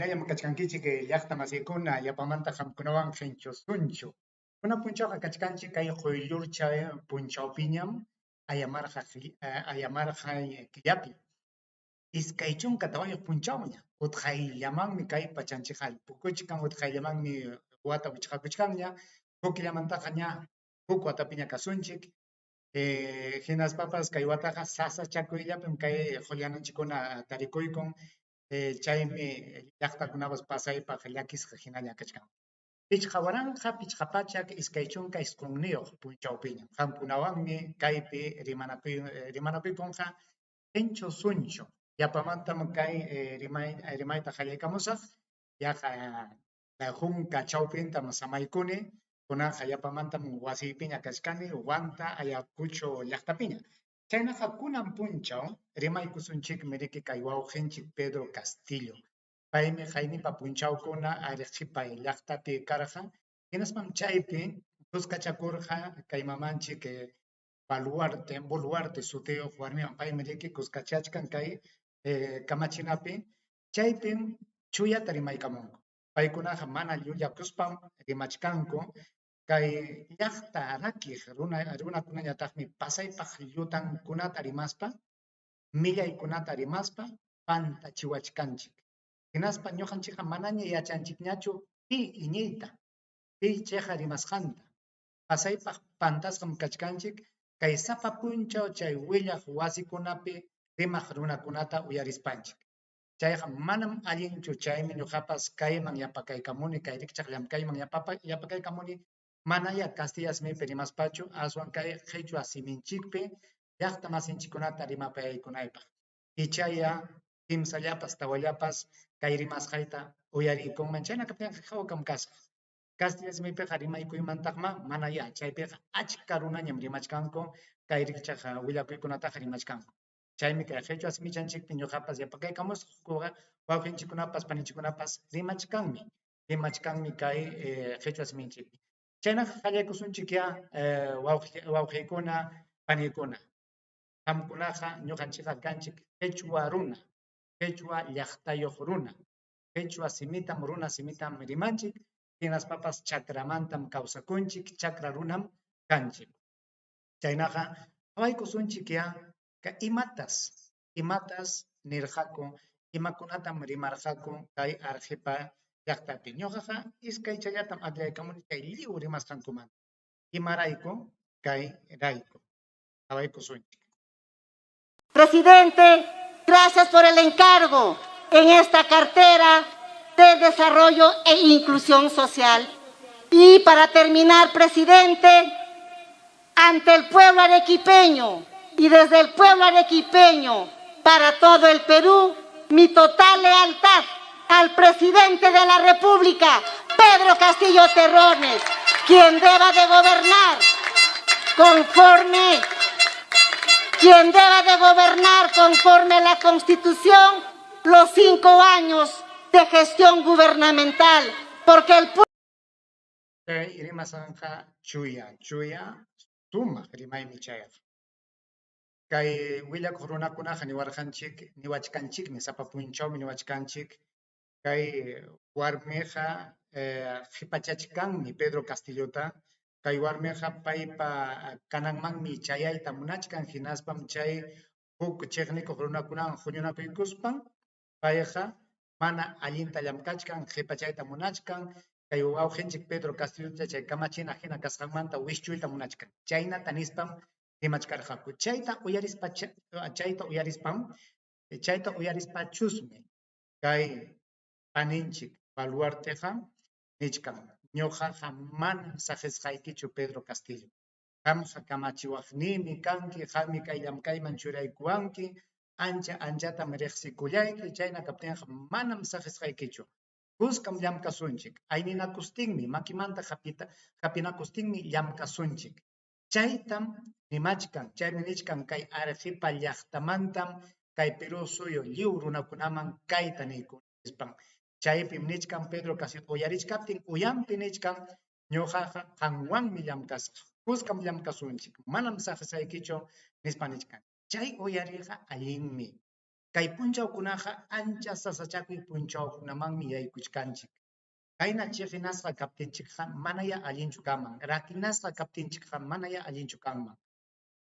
Imaynallam kachkankichik llaqta masiykuna, yapamanta qamkunawan qinchusunchu. Kunan punchawqa kachkanchik kay quyllurcha punchawpiñam ayamarqa ayamarqa killapi. 24 punchawña, utqayllamanmi kay pachanchikqa allpukuchkan, utqayllamanmi wata wichqakuchkanña, huk killamantaqa ña huk watapiña kasunchik. Hinaspapas kay wataqa sasachakuyllapim kay qullananchikkuna tarikuykun, chaymi llaqtakunapas pasaypaq llakisqa hinalla kachkan. 5529 punchawpiñam qamkunawanmi kaypi rimanakuy rimanakuykunqa qinchu sunchu. Yapamantam kay rimay rimayta qallaykamusaq, yaqa hunka chawpintam samaykuni, kunanqa yapamantam wasiypiña kachkani Huanta Ayacucho llaqtapiña. Chaynaqa kunan punchaw rimaykusunchikmi riki kay wawqinchik Pedro Castillo. Paymi qaynipa punchawkuna Arequipa llaqtapi karqa, hinaspam chaypi kuskachakurqa kay mamanchik Baluarte, Boluarte sutiyuq warmiwan. Paymi riki kuskachachkan kay kamachinapi. Chaypim chuyata rimaykamunku. Paykunaqa mana llullakuspam rimachkanku. Kay llaqta rakiq runa runakunañataqmi pasaypaq llutankunata rimaspa, millaykunata rimaspa pantachiwachkanchik. Hinaspa ñuqanchikqa manaña yachanchikñachu pi iñiyta, pi chiqa rimasqanta. Pasaypaq pantasqam kachkanchik kay sapa punchaw chay willaq wasikunapi rimaq runakunata uyarispanchik. Chayqa manam allinchu, chaymi ñuqapas kayman yapakaykamuni, kay rikchaq llamkayman yapakaykamuni, manaya kastilla simipi rimaspachu, aswan kay qhichwa siminchikpi llaqta masinchikkunata rimapayaykunaypaq. Ichaya kimsallapas tawallapas kay rimasqayta uyariykunman, chayna kaptinqa hawkam kasaq. Kastilla simipiqa rimaykuymantaqmá manayá, chaypiqa achka runañam rimachkanku, kay rikchaq willakuykunataqa rimachkanku. Chaymi kay qhichwa simichanchikpi ñuqapas yapakaykamusaq, wawqinchikkunapas paninchikkunapas rimachkanmi, rimachkanmi kay qhichwa siminchikpi. Chaynaqa qallaykusunchikyá wawqiykuna, paniykuna. Qamkunaqa ñuqanchikqa kanchik qhichwa runa, qhichwa llaqtayuq runa. Qhichwa simitam, runa simitam rimanchik, hinaspapas chakramantam kawsakunchik, chakra runam kanchik. Chaynaqa qawaykusunchikyá imatas, imatas nirqaku, imakunatam rimarqaku kay Arequipa llaqtapi. Ñuqaqa iskaychallatam akllaykamuni chay lliw rimasqankumanta. Imarayku? Kay rayku. Qawaykusunchik. Presidente, gracias por el encargo en esta cartera de Desarrollo e Inclusión Social. Y para terminar, presidente, ante el pueblo arequipeño y desde el pueblo arequipeño para todo el Perú, mi total lealtad al presidente de la República, Pedro Castillo Terrones, quien deba de gobernar conforme, quien deba de gobernar conforme a la Constitución los 5 años de gestión gubernamental, porque el pueblo... Chay rimasqanqa chuya, chuya, sumaq rimaymi chayqa. Kay willakuq runakunaqa niwarqanchik, niwachkanchikmi, sapa punchawmi niwachkanchik, kay warmiqa qhipachachkanmi Pedro Castillota, kay warmiqa paypa kananmanmi chayayta munachkan, hinaspam chay huk chiqnikuq runakunawan huñunakuykuspan payqa mana allinta llamkachkan, qhipachayta munachkan, kay wawqinchik Pedro Castillota chay kamachina hina kasqanmanta wischuyta munachkan. Chaynata nispam rimachkarqaku. Chayta uyarispa chayta uyarispam, chayta uyarispachusmi kay paninchik Baluarteqa nichkan, ñuqaqa manam saqisqaykichu Pedro Castillo. Qamqa kamachiwaqniymi kanki, qammi kay llamkayman churaykuwanki, ancha anchatam riqsikullayki, chayna kaptinqa manam saqisqaykichu. Kuskam llamkasunchik, ayninakustinmi, makimanta hapinakustinmi llamkasunchik. Chaytam rimachkan, chaymi nichkan kay Arequipa llaqtamantam kay Perú suyu lliw runakunaman kayta niyku nispan. Chaypim nichkan Pedro Castillo uyarichkaptin, uyanpi nichkan, ñuqaqa qanwanmi llamkasaq, kuskam llamkasunchik, manam saqisaykichu nispa nichkan. Chay uyariyqa allinmi. Kay punchawkunaqa ancha sasachakuy punchawkunamanmi yaykuchkanchik. Kayna chiqinasqa kaptinchikqa manayá allinchu kanman, rakinasqa kaptinchikqa manayá allinchu kanman.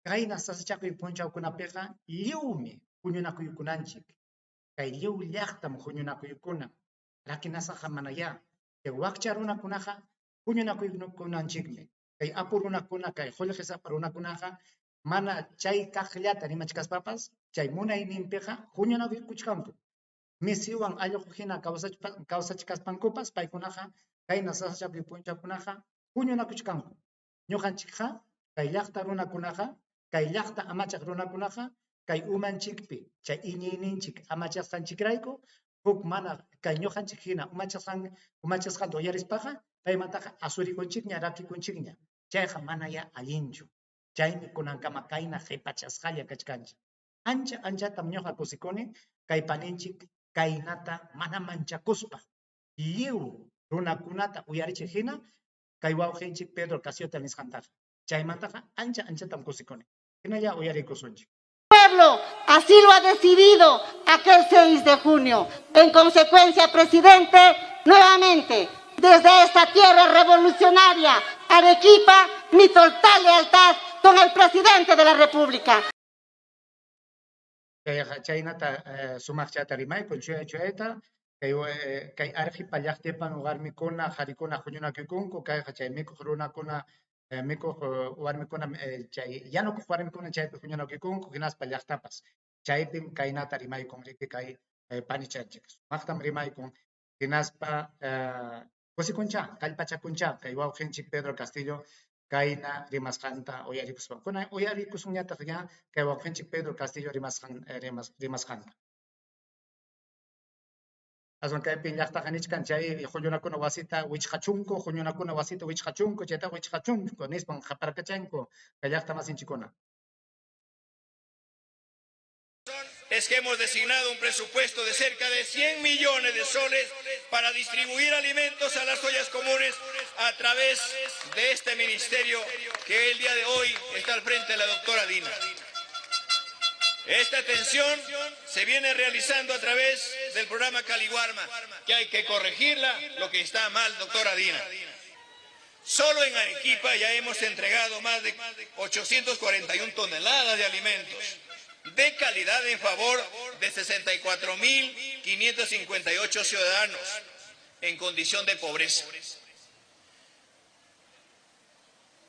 Kayna sasachakuy punchawkunapiqa lliwmi huñunakuykunanchik. Kay lliw llaqtam huñunakuykuna, rakinasqaqa manayá. Chay wakcha runakunaqa huñunakuykunanchikmi. Kay apu runakuna, kay qullqisapa runakunaqa mana chay kaqllata rimachkaspapas chay munayninpiqa huñunakuykuchkanku. Misiwan allqu hina kawsachkaspankupas paykunaqa kayna sasachakuy punchawkunaqa huñunakuchkanku. Ñuqanchikqa kay llaqta runakunaqa, kay llaqta amachaq runakunaqa kay umanchikpi chay iñiyninchik amachasqanchikrayku huk mana kay ñuqanchik hina umachasqanta uyarispaqa paymantaqa asurikunchikña, rakikunchikña. Chayqa manayá allinchu. Chaymi kunankama kayna qipachasqalla kachkanchik. Ancha anchatam ñuqa kusikuni kay paninchik kaynata mana manchakuspa lliw runakunata uyarichiq hina kay wawqinchik Pedro Casiota nisqantaqa. Chaymantaqa ancha anchatam kusikuni. Hinalla uyarikusunchik. Pueblo así lo ha decidido aquel 6 de junio. En consecuencia, presidente, nuevamente, desde esta tierra revolucionaria, Arequipa, mi total lealtad con el presidente de la República. Chayqa chaynata sumaqchata rimaykun chuya chuyayta kay kay Arequipa llaqtapim warmikuna qarikuna huñunakuykunku, kayqa chay mikuq runakuna, mikuq warmikuna, chay yanukuq warmikuna chaypi huñunakuykunku, hinaspa llaqtapas chaypim kaynata rimaykun riki kay panichanchik sumaqtam rimaykun, hinaspa kusikunchá, kallpachakunchá kay wawqinchik Pedro Castillo kayna rimasqanta uyarikuspa. Kunan uyarikusunñataq ya kay wawqinchik Pedro Castillo rimasqanta. Aswan kaypi llaqtaqa nichkan chay huñunakuna wasita wichqachunku, huñunakuna wasita wichqachunku, chayta wichqachunku nispan qaparkachanku kay llaqta masinchikkuna. Es que hemos designado un presupuesto de cerca de 100 millones de soles para distribuir alimentos a las ollas comunes a través de este ministerio que el día de hoy está al frente de la doctora Dina. Esta atención se viene realizando a través del programa Qali Warma, que hay que corregirla, lo que está mal, doctora Dina. Solo en Arequipa ya hemos entregado más de 841 toneladas de alimentos de calidad en favor de 64.558 ciudadanos en condición de pobreza.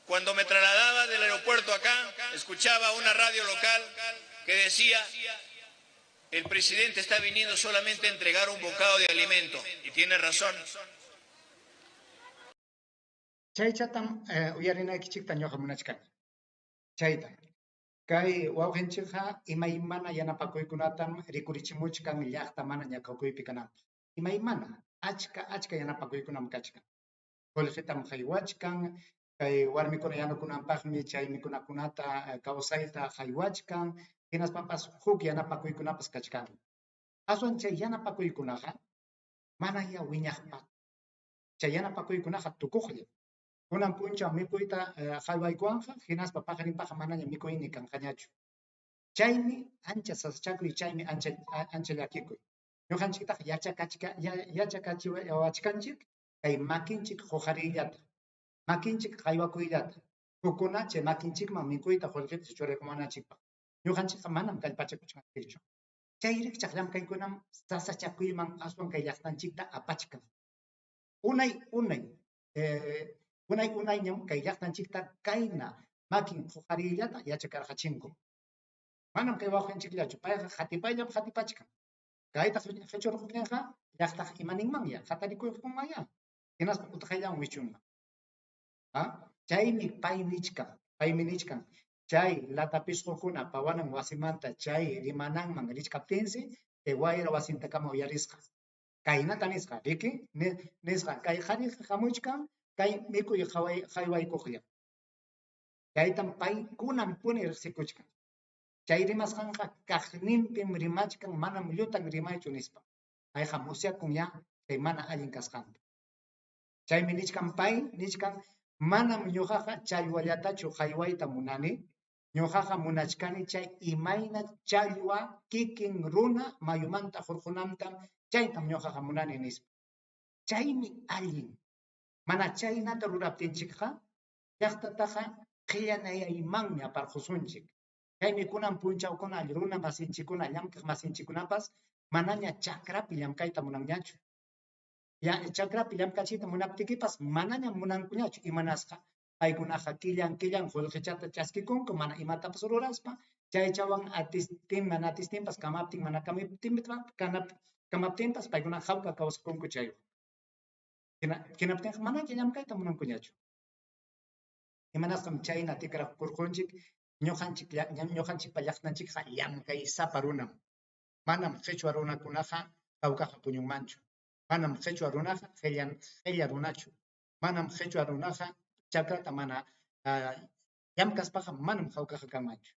Cuando me trasladaba del aeropuerto acá, escuchaba una radio local que decía: el presidente está viniendo solamente a entregar un bocado de alimento, y tiene razón. Chaychatam uyarinaykichikta ñuqa munachkani. Chayta. Kay wawqinchikqa imaymana yanapakuykunatam rikurichimuchkan llaqta mana ñakakuypi kananpaq. Imaymana, achka achka yanapakuykunam kachkan. Qullqitam haywachkan, kay warmikuna yanukunanpaqmi chay mikunakunata kawsayta haywachkan, hinaspapas huk yanapakuykunapas kachkanmi. Aswan chay yanapakuykunaqa manayá wiñaqpaq. Chay yanapakuykunaqa tukuqllam. Kunan punchaw mikuyta haywaykuwanqa, hinaspa paqarinpaqa manaña mikuyni kanqañachu. Chaymi ancha sasachakuy, chaymi ancha ancha llakikuy. Ñuqanchiktaq yachakachiwachkanchik kay makinchik huqariyllata, makinchik haywakuyllata, hukkuna chay makinchikman mikuyta qullqita churaykumunanchikpaq. Ñuqanchikqa manam kallpachakuchkanchikchu. Chay rikchaq llamkaykunam sasachakuyman aswan kay llaqtanchikta apachkan. Unay unay unay unayñam kay llaqtanchikta kayna makin huqariyllata yachakarqachinku. Manam kay wawqinchikllachu, payqa qatipayllam qatipachkan. Kayta qichurquptinqa llaqtaq imaninmanya, hatarikuykunmanya, hinaspa utqayllam wichunman. Chaymi pay nichkan, paymi nichkan, chay latapisqukuna pawanan wasimanta chay rimananman richkaptinsi, chay wayra wasintakama uyarisqa. Kaynata nisqa, riki, nisqa, kay qhariqa hamuchkan, kay mikuy haywaykuqlla. Chaytam pay kunanpuni riqsikuchkan. Chay rimasqanqa kaqninpim rimachkan, manam llutan rimaychu nispa. Payqa musyakun ya chay mana allin kasqanta. Chaymi nichkan pay, nichkan, manam ñuqaqa challwallatachu haywayta munani. Ñuqaqa munachkani chay imayna challwa kikin runa mayumanta hurqunantam, chaytam ñuqaqa munani nispa. Chaymi allin. Mana chaynata ruraptinchikqa llaqtataqa qillanayaymanmi aparqusunchik. Chaymi kunan punchawkuna runa masinchikkuna, llamkaq masinchikkunapas manaña chakrapi llamkayta munanñachu. Chakrapi llamkachiyta munaptikipas manañam munankuñachu. Imanasqa? Paykunaqa killan killan qullqichata chaskikunku mana imatapas ruraspa, chaychawan atistin mana atistinpas kamaptin mana kamaptinpas paykunaqa hawka kawsakunku chaywan. Hinaptinqa manaña llamkayta munankuñachu. Imanasqam chayna tikrakurqunchik? Ñuqanchikpa llaqtanchikqa llamkaysapa runam. Manam qichwa runakunaqa hawkaqa puñunmanchu. Manam qichwa runaqa qilla runachu. Manam qichwa runaqa chakrata mana llamkaspaqa manam hawkaqa kanmanchu.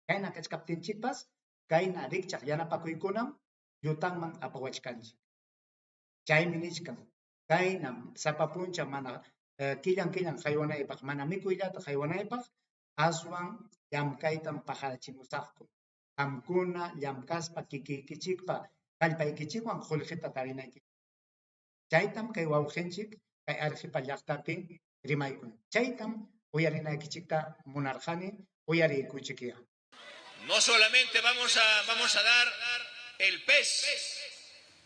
Chayna kachkaptinchikpas kayna rikchaq yanapakuykunam llutanman apawachkanchik. Chaymi nichkan, kaynam sapa punchaw mana killan killan haywanaypaq, mana mikuyllata haywanaypaq, aswan llamkaytam paqarichimusaqku. Qamkuna llamkaspa kikiykichikpa kallpaykichikwan qullqita tarinaykichik. Chaytam kay wawqinchik kay Arequipa llaqtapi rimaykun. Chaytam uyarinaykichikta munarqani, uyariykuchikyá. No solamente vamos a dar el pez,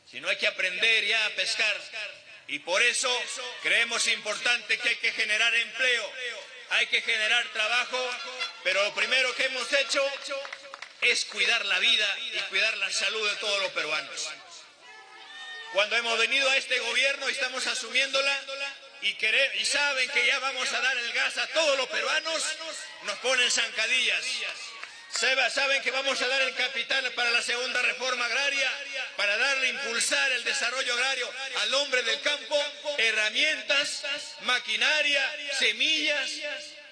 sino hay que aprender ya a pescar. Y por eso creemos importante que hay que generar empleo, hay que generar trabajo, pero lo primero que hemos hecho es cuidar la vida y cuidar la salud de todos los peruanos. Cuando hemos venido a este gobierno y estamos asumiéndola y saben que ya vamos a dar el gas a todos los peruanos, nos ponen zancadillas. Saben que vamos a dar el capital para la segunda reforma agraria, para darle, impulsar el desarrollo agrario al hombre del campo, herramientas, maquinaria, semillas,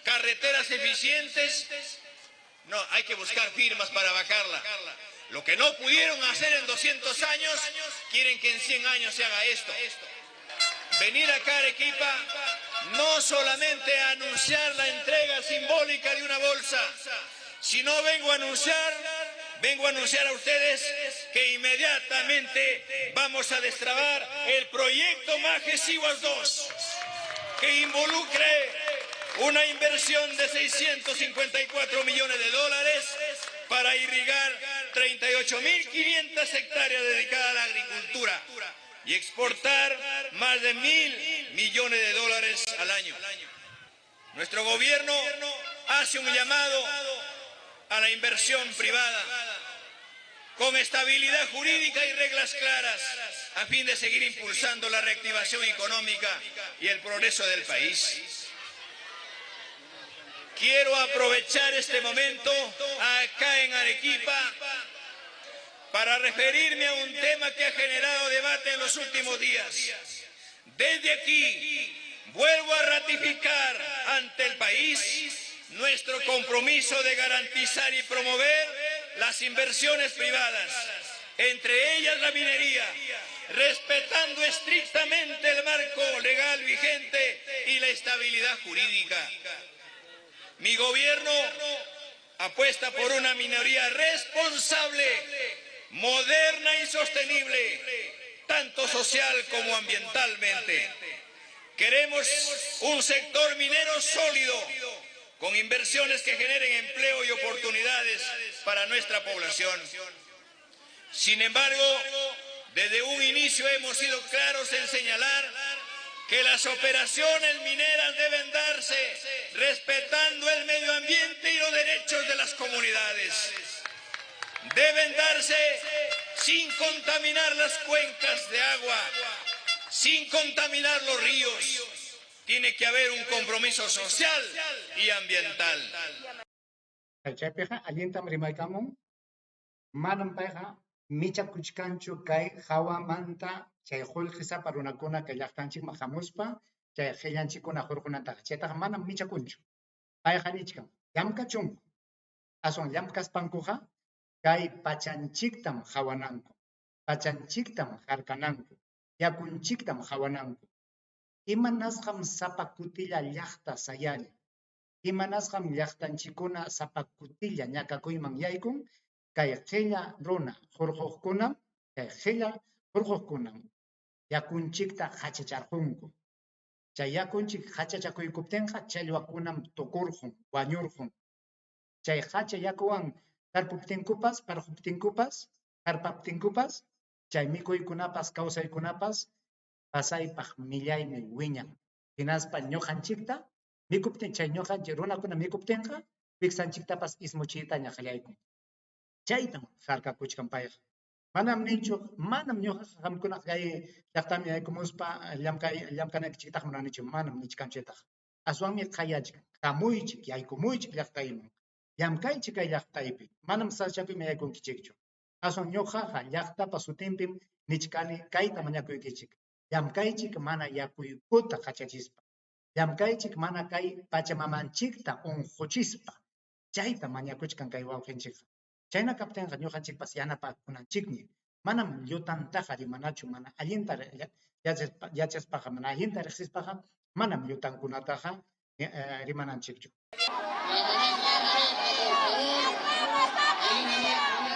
carreteras eficientes. No, hay que buscar firmas para vacarla. Lo que no pudieron hacer en 200 años, quieren que en 100 años se haga esto. Venir acá a Arequipa no solamente a anunciar la entrega simbólica de una bolsa, sino vengo a anunciar a ustedes que inmediatamente vamos a destrabar el proyecto Majes Siguas 2, que involucre una inversión de 654 millones de dólares para irrigar 38.500 hectáreas dedicadas a la agricultura y exportar más de 1.000 millones de dólares al año. Nuestro gobierno hace un llamado a la inversión privada con estabilidad jurídica y reglas claras a fin de seguir impulsando la reactivación económica y el progreso del país. Quiero aprovechar este momento acá en Arequipa para referirme a un tema que ha generado debate en los últimos días. Desde aquí vuelvo a ratificar ante el país nuestro compromiso de garantizar y promover las inversiones privadas, entre ellas la minería, respetando estrictamente el marco legal vigente y la estabilidad jurídica. Mi gobierno apuesta por una minería responsable, moderna y sostenible, tanto social como ambientalmente. Queremos un sector minero sólido, con inversiones que generen empleo y oportunidades para nuestra población. Sin embargo, desde un inicio hemos sido claros en señalar que las operaciones mineras deben darse respetando el medio ambiente y los derechos de las comunidades. Deben darse sin contaminar las cuencas de agua, sin contaminar los ríos. Tiene que haber un compromiso social y ambiental. Chaypiqa allintam rimaykamun, manam payqa michakuchkanchu kay hawamanta chay qullqisapa runakuna kay llaqtanchikman hamuspa chay qillanchikkuna hurqunantaqa, chaytaqa manam michakunchu. Payqa nichkan, llamkachunku. Aswan llamkaspankuqa kay pachanchiktam hawananku, pachanchiktam harkananku, yakunchiktam hawananku. Imanasqam sapa kutilla llaqta sayarin? Imanasqam llaqtanchikkuna sapa kutilla ñakakuyman yaykun? Kay qilla runa hurquqkunam, kay qilla hurquqkunam yakunchikta qachacharqunku. Chay yakunchik qachachakuykuptinqa challwakunam tukurqun, wañurqun. Chay qacha yakuwan tarpuptinkupas, parquptinkupas, qarpaptinkupas, chay mikuykunapas, kawsaykunapas pasaypaq millaymi wiñan. Hinaspa ñuqanchikta mikuptin, chay ñuqanchik runakuna mikuptinqa, wiksanchiktapas ismuchiytaña qallaykun. Chaytam harkakuchkan payqa. Manam ninchu, manam ñuqaqa qamkuna kay llaqtaman yaykumuspa llamkay llamkanaykichiktaq munanichu, manam nichkanchiktaqa. Aswanmi qayachkan, hamuychik, yaykumuychik llaqtayman. Llamkaychik kay llaqtaypi, manam sasachakuyman yaykunkichikchu. Aswan ñuqaqa llaqtapa sutinpim nichkani kayta mañakuykichik. Llamkaychik mana yakuykuta qachachispa. Llamkaychik mana kay pachamamanchikta unquchispa. Chayta mañakuchkan kay wawqinchikqa. Chayna kaptinqa ñuqanchikpas yanapakunanchikmi. Manam llutantaqa rimanachu, mana allinta yachaspaqa, mana allinta riqsispaqa, manam llutankunataqa rimananchikchu.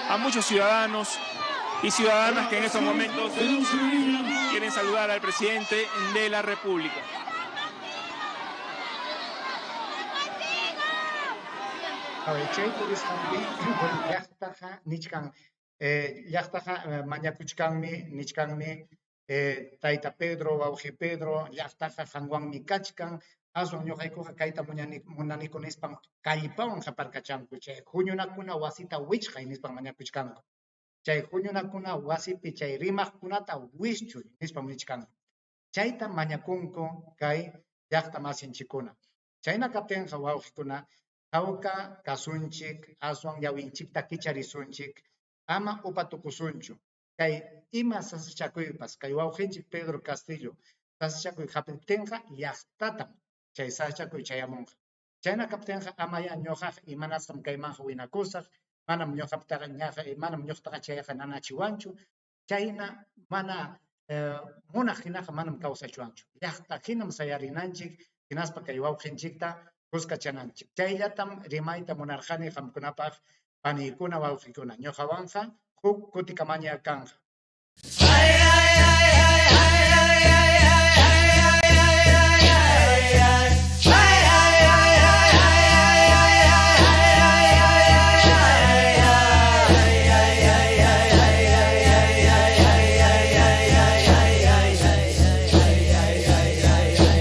A muchos ciudadanos y ciudadanas que en estos momentos quieren saludar al presidente de la República. Chay purisqanpi llaqtaqa nichkan, llaqtaqa mañakuchkanmi, nichkanmi, tayta Pedro, wawqi Pedro, llaqtaqa qanwanmi kachkan, aswan ñuqaykuqa kayta munaniku nispan kallpawan qaparkachanku, chay huñunakuna wasita wichqay nispan mañakuchkanku. Chay huñunakuna wasipi chay rimaqkunata wischuy nispan nichkanku. Chayta mañakunku kay llaqta masinchikkuna. Chayna kaptinqa wawqikuna, hawka kasunchik, aswan ñawinchikta kicharisunchik, ama upatukusunchu. Kay ima sasachakuypas, kay wawqinchik Pedro Castillo sasachakuy hapiptinqa llaqtatam chay sasachakuy chayamunqa. Chayna kaptinqa amayá ñuqaqa imanasqam kaymanqa winakusaq, manam ñuqaptaqa ñaqa manam ñuqtaqa chayqa nanachiwanchu. Chayna mana munaq hinaqa manam kawsachwanchu. Llaqta hinam sayarinanchik hinaspa kay wawqinchikta kuskachananchik. Chayllatam rimayta munarqani qamkunapaq, paniykuna, wawqikuna. Ñuqawanqa huk kutikamaña kanqa.